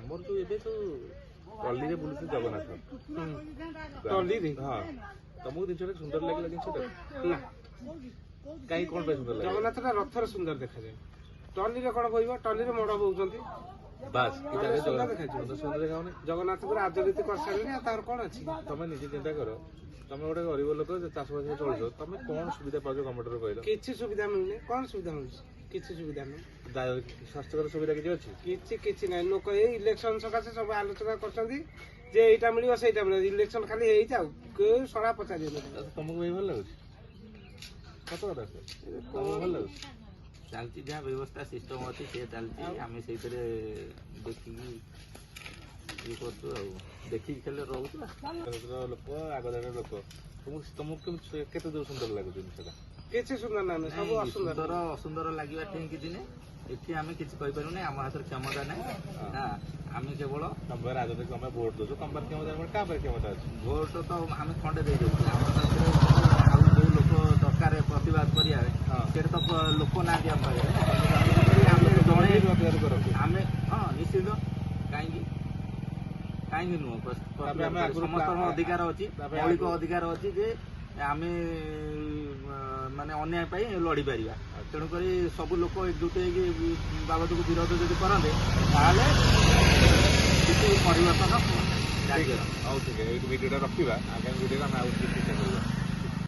ଆମର ଯୋଉ ଏବେ ଯୋଉ ଟଲିରେ ବୁଲୁଛି ଜଗନ୍ନାଥ। ଟଲିରେ? ହଁ, ତମକୁ ଜିନିଷଟା ସୁନ୍ଦର ଲାଗିଲା ଜିନିଷଟା? ନା। କାହିଁ, କଣ ପାଇଁ ସୁନ୍ଦର ଲାଗିଲା? ଜଗନ୍ନାଥଟା ରଥରେ ସୁନ୍ଦର ଦେଖାଯାଏ, ଟଲିରେ କଣ କହିବ? ଟଲିରେ ମଡ ବହୁଛନ୍ତି। ବାସ୍। ଟଲିରେ ସୁନ୍ଦର ଦେଖାଯିବ? ସୁନ୍ଦର ସୁନ୍ଦର ଦେଖାଉନି। ଜଗନ୍ନାଥଙ୍କୁ ରାଜନୀତି କରିସାରିଲେଣି, ଆଉ ତାର କଣ ଅଛି? ତମେ ନିଜେ ଚିନ୍ତା କର, ତମେ ଗୋଟେ ଗରିବ ଲୋକ ଯେ ଚାଷବାସ ଚଳୁଛ, ତମେ କଣ ସୁବିଧା ପାଉଛ ଗଭର୍ଣ୍ଣମେଣ୍ଟରୁ କହିଲ? କିଛି ସୁବିଧା ମିଳୁନି। କଣ ସୁବିଧା ମିଳୁଛି? କିଛି ସୁବିଧା ନାହିଁ। ସ୍ୱାସ୍ଥ୍ୟଗତ ସୁବିଧା କିଛି ଅଛି? କିଛି କିଛି ନାହିଁ। ଲୋକ ଏଇ ଇଲେକ୍ସନ ସକାଶେ ସବୁ ଆଲୋଚନା କରୁଛନ୍ତି ଯେ ଏଇଟା ମିଳିବ, ସେଇଟା ମିଳିବ। ଇଲେକ୍ସନ ଖାଲି ହେଇଯାଉ, କେଉଁ ଶଳା ପଚାରିବେନି। ତମକୁ ବି ଭଲ ଲାଗୁଛି? ସତ କଥା ସାର୍, ତମକୁ ଭଲ ଲାଗୁଛି? ଚାଲିଛି, ଯାହା ବ୍ୟବସ୍ଥା ସିଷ୍ଟମ ଅଛି ସେ ଚାଲିଛି। ଆମେ ସେଇଥିରେ ଦେଖିକି ଇଏ କରୁଛୁ, ଆଉ ଦେଖିକି ଖାଲି ରହୁଛୁ। ଲୋକ ଆଗ ଧାଡ଼ିର ଲୋକ, ତମକୁ କେମିତି, କେତେ ଦୂର ସୁନ୍ଦର ଲାଗୁଛି ଜିନିଷଟା? କିଛି ସୁନ୍ଦର ନାହିଁ, ସବୁ ନାଇଁ, ଅସୁନ୍ଦର। ସୁନ୍ଦର ଅସୁନ୍ଦର ଲାଗିବା ଠେଇଁ କିଛି ନାହିଁ। ଏଠି ଆମେ କିଛି କହିପାରିବୁନି, ଆମ ହାତରେ କ୍ଷମତା ନାହିଁ। ହଁ, ଆମେ କେବଳ ତମ ପାଖରେ ରାଜନୀତି, ତମେ ଭୋଟ ଦଉଛ, ତମ ପାଖରେ କ୍ଷମତା ନାହିଁ, କାହା ପାଖରେ କ୍ଷମତା ଅଛି? ଭୋଟ ତ ଆମେ ଖଣ୍ଡେ ଦେଇଦେଉଛୁ। ଆମ ପାଖରେ ଆଉ ଯୋଉ ଲୋକ ଦରକାର ପ୍ରତିବାଦ କରିବା, ସେଇଟା ତ ଲୋକ ନାହାନ୍ତି ଆମ ପାଖରେ। ଆମେ ଜଣେ ପ୍ରତିବାଦ କରନ୍ତୁ। ଆମେ ହଁ, ନିଶ୍ଚିତ। କାହିଁକି କାହିଁକି ନୁହଁ? ତାପରେ ଆମେ ଆଗରୁ ସମସ୍ତଙ୍କ ଅଧିକାର ଅଛି, ତାପରେ ମୌଳିକ ଅଧିକାର ଅଛି ଯେ ଆମେ ମାନେ ଅନ୍ୟାୟ ପାଇଁ ଲଢିପାରିବା। ତେଣୁକରି ସବୁ ଲୋକ ଏକଜୁଟ ହେଇକି ବାବଦକୁ ବିରୋଧ ଯଦି କରନ୍ତେ, ତାହେଲେ କିଛି ପରିବର୍ତ୍ତନ ହୁଅନ୍ତା ଠିକ ରାଜ୍ୟର। ଅଛି, ହଉ, ଠିକ ଅଛି, ଏଇଠି ଭିଡ଼ିଓଟା ରଖିବା। ଆଗାମୀ ଭିଡ଼ିଓରେ ଆମେ ଆଉ କିଛି ଚର୍ଚ୍ଚା କରିବା।